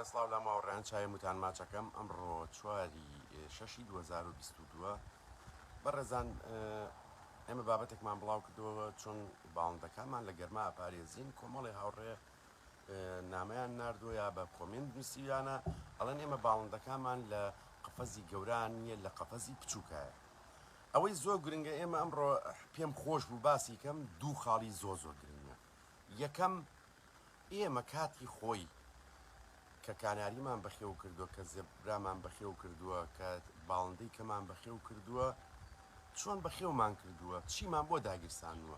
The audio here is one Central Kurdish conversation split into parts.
سڵاو لە ماوەڕیان چاوی متان ماچەکەم ئەمڕۆ چواری شەشی 2022 بەڕێزان ئێمە بابەتێکمان بڵاو کردەوە چۆن باڵندەکانمان لە گەرما ئەپارێزین کۆمەڵی هاوڕێ نامەیان ناردووە یا بە comment نووسیویانە ئەڵێن ئێمە باڵندەکانمان لە قەفەزی گەوران نییە لە قەفەزی بچووکایە ئەوەی زۆر گرنگە ئێمە ئەمڕۆ پێم خۆش بوو باسی کەم دوو خاڵی زۆر زۆر گرنگە یەکەم ئێمە کاتی خۆی کە کاناریمان بەخێو کردووە، کە زێبرامان بەخێو کردووە، کە باڵندەی کەمان بەخێو کردووە، چۆن بەخێومان کردووە، چیمان بۆ داگیرساندووە؟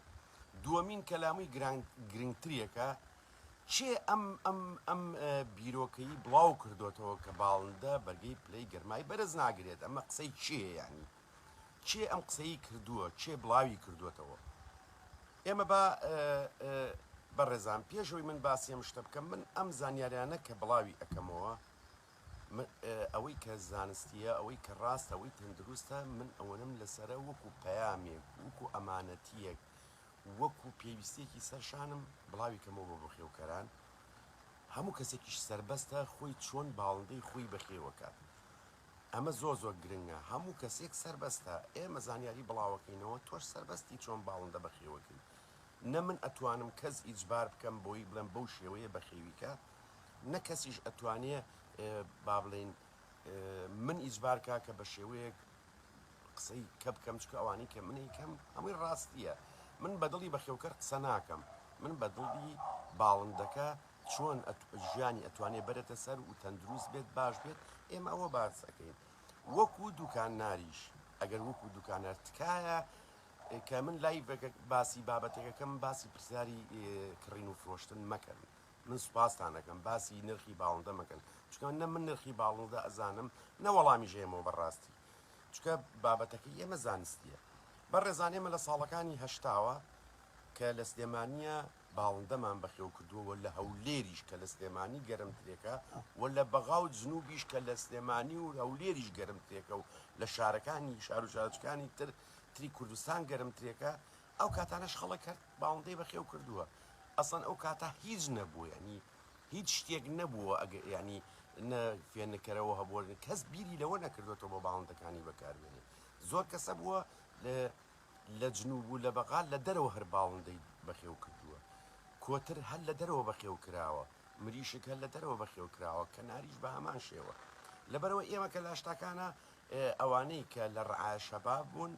دووەمین کەلاموی گرنگترێکە، کێ ئەم ئەم ئەم بیرۆکەی بڵاو کردۆتەوە کە باڵندە بەرگەی پلەی گەرمای بەرز ناگرێت؟ ئەمە قسەی کێیە یانی؟ کێ ئەم قسەی کردووە؟ کێ بڵاوی کردووەتەوە؟ ئێمە با بەڕێزان پێش ئەوەی من باسی ئەم شتە بکەم من ئەم زانیاریانە کە بڵاوی ئەکەمەوە ئەوەی کە زانستیە ئەوەی کە ڕاستە ئەوەی تەندروستە من ئەوەنم لەسرە وەکو پەیامێک وەکو ئەمانەتیەک وەکو پێویستیەکی سەرشانم بڵاوی کەمەوە بۆ بەخێوکەران هەموو کەسێکیش سەربەستە خۆی چۆن باڵندەی خۆی بەخێوەکات ئەمە زۆر زۆر گرنگە هەموو کەسێک سەربەستە ئێمە زانیاری بڵاوەکەینەوە تۆش سەربەستی چۆن باڵندە بەخێوەکەی نە من ئەتوانم کەس ئیجبار بکەم بۆی بڵێم بەو شێوەیە بەخێویکە نە کەسیش ئەتوانێ با بڵێین من ئیجبار کا کە بە شێوەیەک قسەی کە بکەم چکە ئەوانەی کە منەی کەم هەمووی ڕاستیە من بەدڵی بەخێوکەر قسە ناکەم من بەدڵی باڵندەکە چۆن ژیانی ئەتوانێ بەرێتە سەر و تەندروست بێت باش بێت ئێمە ئەوە باس ئەکەین وەکو دوکانناریش ئەگەر وەکو دوکانار تکایە کە من live ەکە باسی بابەتێکەکەم باسی پرسیاری کڕین و فرۆشتن مەکەن من سوپاستان ئەکەم باسی نرخی باڵندە مەکەن چونکە نە من نرخی باڵندە ئەزانم نە وەڵامیش ئێمەوە بەڕاستی چونکە بابەتەکەی ئێمە زانستیە بەڕێزان ئێمە لە ساڵەکانی هەشتاوە کە لە سلێمانیە باڵندەمان بەخێو کردووە و لە هەولێریش کە لە سلێمانی گەرمترێکە و لە بەغا و جنوبیش کە لە سلێمانی و هەولێریش گەرمترێکە و لە شارەکانی شار و شارۆچکانی تر تری کوردستان گەرمترێکە ئەو کاتانەش خەڵک هەر باڵندەی بەخێو کردووە ئەسڵەن ئەو کاتە هیچ نەبوو یعنی هیچ شتێک نەبووە ئەگە یعنی نە فێنکەرەوە هەبووە کەس بیری لەوە نەکردوێتەوە بۆ باڵندەکانی بەکاربێنێ زۆر کەسە بووە لە لە جنوب و لە بەغا لە دەرەوە هەر باڵندەی بەخێو کردووە. کۆتر هەر لە دەرەوە بەخێو کراوە. مریشک هەر لە دەرەوە بەخێو کراوە. کەناریش بە هەمان شێوە. لەبەرئەوە ئێمە کە لە هەشتاکانا ئەوانەی کە لە ڕعایە شەباب بوون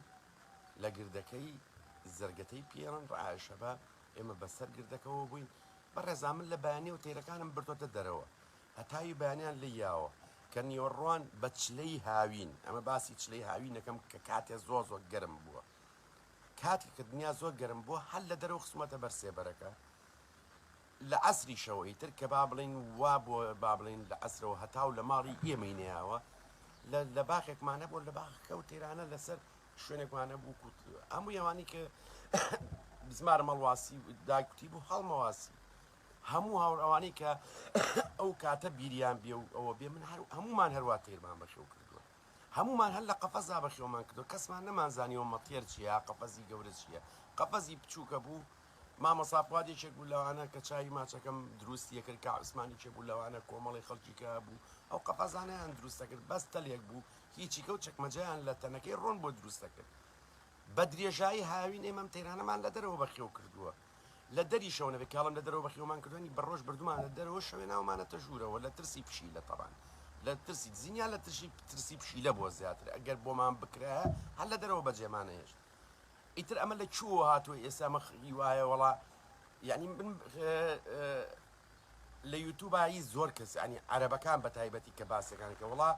لە گردەکەی زەرگەتەی پێڵن ڕعایە شەباب ئێمە بەسەر گردەکەوە بووین. بەڕێزان من لە بەیانیەوە تەیرەکانم بردۆتە دەرەوە. هەتاوی بەیانیان لێی یاوە کە نیوەڕوان بە چلەی هاوین، ئەمە باسی چلەی هاوین ئەکەم کە کاتێ زۆر زۆر گەرم بووە، کاتێ کە دنیا زۆر گەرم بووە هەر لە دەرەوە خستومەتە بەر سێبەرەکە، لە عەسریشەوە ئیتر کە با بڵێین وا بووە با بڵێین لە عەسرەوە هەتاو لە ماڵی ئێمەی نەیاوە لە لە باخێکمان هەبوو لە باخەکە و تەیرانە لەسەر شوێنێکمان هەبوو هەموو ئەوانەی کە بزمارم هەڵواسی داکوتی بوو هەڵمەواسی هەموو هاوڕ ئەوانەی کە ئەو کاتە بیریان بێ و ئەوە بێ من هەر هەموومان هەروا تەیرمان بەخێو کردووە هەموومان هەر لە قەفەزا بەخێومان کردووە کەسمان نەمانزانیوە مەتێر چییە قەفەزی گەورە چییە قەفەزی بچووکە بوو مامۆسا فواد یەکێک بوو لەوانە کە چاوی ماچەکەم دروستی کرد کا عوسمان یەکێک بوو لەوانە کۆمەڵی خەڵکی کە بوو ئەو قەفەزانەیان دروست دەکرد بەس تەلێک بوو هیچیکە و چەکمەجەیان لە تەنەکەی ڕۆن بۆ دروست دەکرد بە درێژایی هاوین ئێمە ئەم تەیرانەمان لە دەرەوە بەخێو کردووە لە دەریشەوە نەبێ کاڵم لە دەرەوە بەخێومان کردووە یانی بە ڕۆژ بردومانە دەرەوە شەوێ ناومانەتە ژوورەوە لە ترسی پشیلە تەبان لە ترسی دزین یان لە ترسی ترسی پشیلە بۆ زیاتر ئەگەر بۆمان بکرایە هەر لە دەرەوە بەجێمان نەهێشت ئیتر ئەمە لە کوێوە هاتووە ئێستا ئەمە هیوایە وەڵا یعنی من لە یوتوبا هی زۆر کەس یانی عەرەبەکان بە تایبەتی کە باسەکان کە وڵا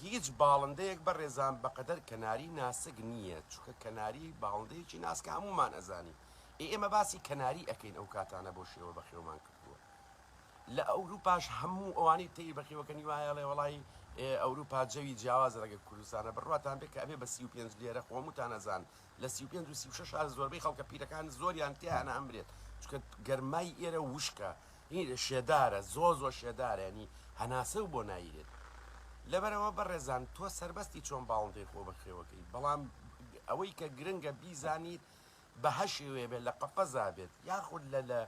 هیچ باڵندەیەک بەڕێزان بەقەدەر کەناری ناسک نییە چونکە کەناری باڵندەیەکی ناسکە هەمومان ئەزانی ئێ ئێمە باسی کەناری ئەکەین ئەو کاتانە بۆ شێوە بەخێومان کردووە لە ئەوروپاش هەموو ئەوانەی تەیر بەخێوەکەنی وایە وڵی ئەوروپا جەوی جیاوازە لەگە کوردستانە بڕواتان بێ کە ئەبێ بە 35 لێرە خۆموتان ئەزان لە 35 و 36 هەر زۆربەی خەڵکە پیرەکان زۆریان تیایانە ئەمرێت چونکە گەرمای ئێرە وشکە هی شێدارە زۆر زۆر شێدارە یانی هەناسە و بۆ نایرێت لەبەرئەوە بەڕێزان تۆ سەربەستی چۆن باڵندەی خۆ بەخێوەکەی بەڵام ئەوەی کە گرنگە بیزانیت بە هەر شێوەیە بێت لە قەفەزا بێت یاخود لە لە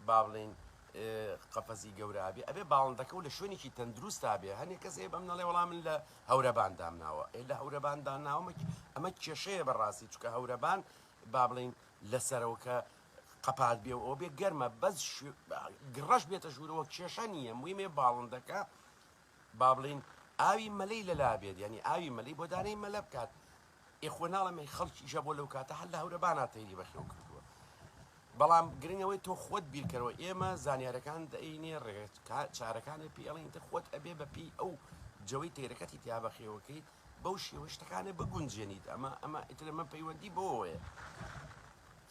با بڵێین قەفەزی گەورە ئەبێ ئەبێ باڵندەکە و لە شوێنێکی تەندروستا بێ. هەنێ کەس هەیە بەم نەڵێ وەڵا من لە هەورەبان دامناوە. ئێ لە هەورەبان داناوە ئەمە کێشەیە بەڕاستی، چونکە هەورەبان با بڵێین لەسەرەوە کە قەپات بێ و ئەوە بێ گەرمە، بەس گڕەش بێتە ژوورەوە کێشە نییە، مویمێ باڵندەکە با بڵێین ئاوی مەلەی لەلا بێت، یانی ئاوی مەلەی بۆ دانەی مەلە بکات. ئێ خۆ ناڵێم ئەی خەڵکیشە بۆ لەو کاتە هەر لە هەورەبانا تەیری بەخێو کردووە. بەڵام گرنگ ئەوەی تۆ خۆت بیرکەرەوە، ئێمە زانیارەکان دەینێ ڕێگە چارەکانێ پێ ئەڵێین، تر خۆت ئەبێ بە پێی ئەو جەوەی تەیرەکەتی تیا بەخێوەکەیت بەو شێوە شتەکانێ بگونجێنیت. ئەمە ئەمە ئیتر ئەمە پەیوەندی بەوەیە.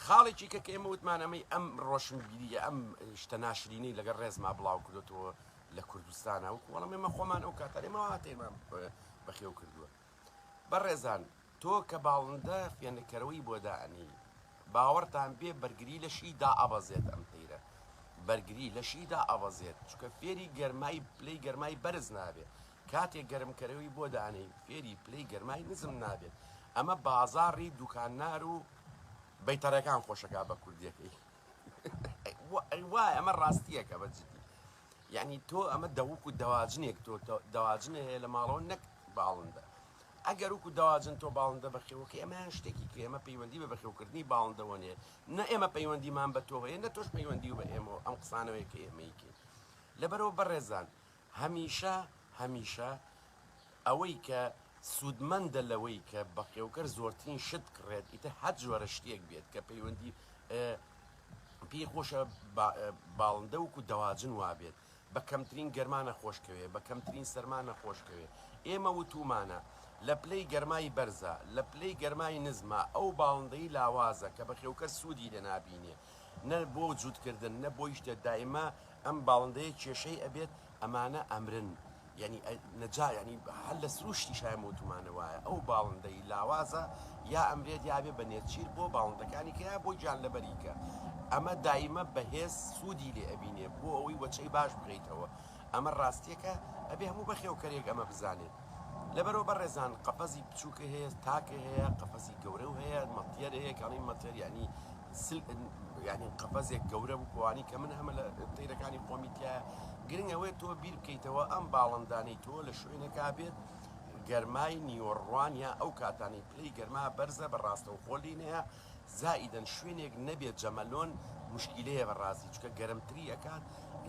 خاڵێکی کە کە ئێمە وتمان ئەمەی ئەم ڕۆشنبیریە ئەم شتە ناشرینەی لەگەڵ ڕێزما بڵاو کردوێتەوە لە کوردستانە وەکو وەڵام ئێمە خۆمان ئەو کاتانەی ئێمە تەیرمان بەخێو کردووە. بەڕێزان تۆ کە باڵندە فێنککەرەوەی بۆ دائەنێی باوەڕتان بێ بەرگری لەشی دائەبەزێت ئەم تەیرە بەرگری لەشی دائەبەزێت چونکە فێری گەرمای پلەی گەرمای بەرز نابێت کاتێک گەرمکەرەوەی بۆ دانێی فێری پلەی گەرمای نزم نابێت ئەمە بازاڕی دوکاننار و بەیتەڕەکان خۆشەکا بە کوردیەکەی وایە ئەمە ڕاستیەکە بە جدی یعنی تۆ ئەمە دەوک و دەواجنێک تۆ دەواجنە هەیە لە ماڵەوە نەک باڵندە ئەگەر وکو دەواجن تۆ باڵندە بەخێوەکەی ئەمەیان شتێکی کە ئێمە پەیوەندی بە بەخێوکردنی باڵندەوە نیە نە ئێمە پەیوەندیمان بە تۆ هەیە نە تۆش پەیوەندی بە ئێمەوە ئەم قسانەوەی کە ئێمەیکەین لەبەرەوە بەڕێزان هەمیشە هەمیشە ئەوەی کە سوودمەندە لەوەی کە بەخێوکەر زۆرترین شت بکڕێت ئیتر هەر جۆرە شتێک بێت کە پەیوەندی پێی خۆشە باڵندە وەکو دەواجن وابێت بە کەمترین گەرما نەخۆش کەوێ بە کەمترین سەرما نەخۆش کەوێ ئێمە وتومانە لە پلەی گەرمای بەرزە لە پلەی گەرمای نزمە ئەو باڵندەی لاوازە کە بەخێوکەر سوودی لێ نابینێ نە بۆ جووتکردن نە بۆ هیچ شتێک دایمە ئەم باڵندەیە کێشەی ئەبێت ئەمانە ئەمرن یانی نەجا یانی هەر لە سروشتیشا ئێمە وتومانە وایە ئەو باڵندەی لاوازە یا ئەمرێت یا ئەبێ بە نێچیر بۆ باڵندەکانی کە یا بۆ گیانلەبەری کە ئەمە دایمە بەهێز سوودی لێ ئەبینێ بۆ ئەوەی وەچەی باش بخەیتەوە ئەمە ڕاستیەکە ئەبێ هەموو بەخێوکەرێک ئەمە بزانێت لەبەرەوە بەڕێزان قەفەزی بچووکە هەیە تاکە هەیە قەفەزی گەورە و هەیە مەتیەر هەیە کاڵی مەتیەر یعنی سل یعنی قەفەزێک گەورە بوو کۆوانی کە من هەمە لە تەیرەکانی خۆمی تایە گرنگ ئەوەیە تۆ بیر بکەیتەوە ئەم باڵندانەی تۆ لە شوێنێکا بێت گەرمای نیوەڕوان یا ئەو کاتانەی پلەی گەرما بەرزە بە ڕاستەوخۆ لێی نەیە زائیدەن شوێنێک نەبێت جەمەلۆن موشکیلەیە بە ڕاستی چونکە گەرمتری ئەکات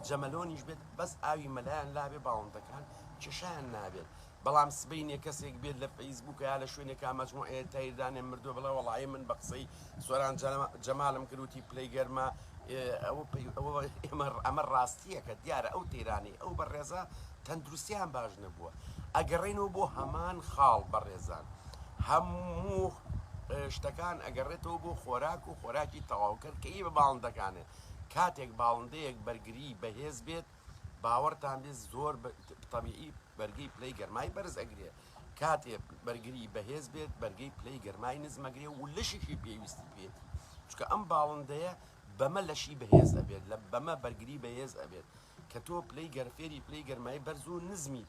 جەمەلۆنیش بێت بەس ئاوی مەلایان لابێ باڵندەکان کێشیان نابێت بەڵام سبەینێ کەسێک بێت لە فەیسبووکە یا لە شوێنێکا مەجموعەیە تەیر دانێ مردووە بڵێ وەڵایی من بە قسەی سۆران جەمالم کرد وتی پلەی گەرما ئەوە ئەوە ئێمە ئەمە ڕاستییەکە دیارە ئەو تەیرانەی ئەو بەڕێزە تەندروستیان باش نەبووە ئەگەڕێنەوە بۆ هەمان خاڵ بەڕێزان هەموو شتەکان ئەگەڕێتەوە بۆ خۆراک و خۆراکی تەواوکەر کە ئی بە باڵندەکانێ کاتێک باڵندەیەک بەرگری بەهێز بێت باوەڕتان بێت زۆر تەبیعی بەرگەی پلەی گەرمای بەرز ئەگرێ کاتێ بەرگری بەهێز بێت بەرگەی پلەی گەرمای نزم ئەگرێ و لەشیشی پێویستی پێێتی چونکە ئەم باڵندەیە بەمە لەشی بەهێز ئەبێت لە بەمە بەرگری بەهێز ئەبێت کە تۆ پلەی گەرفێری پلەی گەرمای بەرز و نزمی.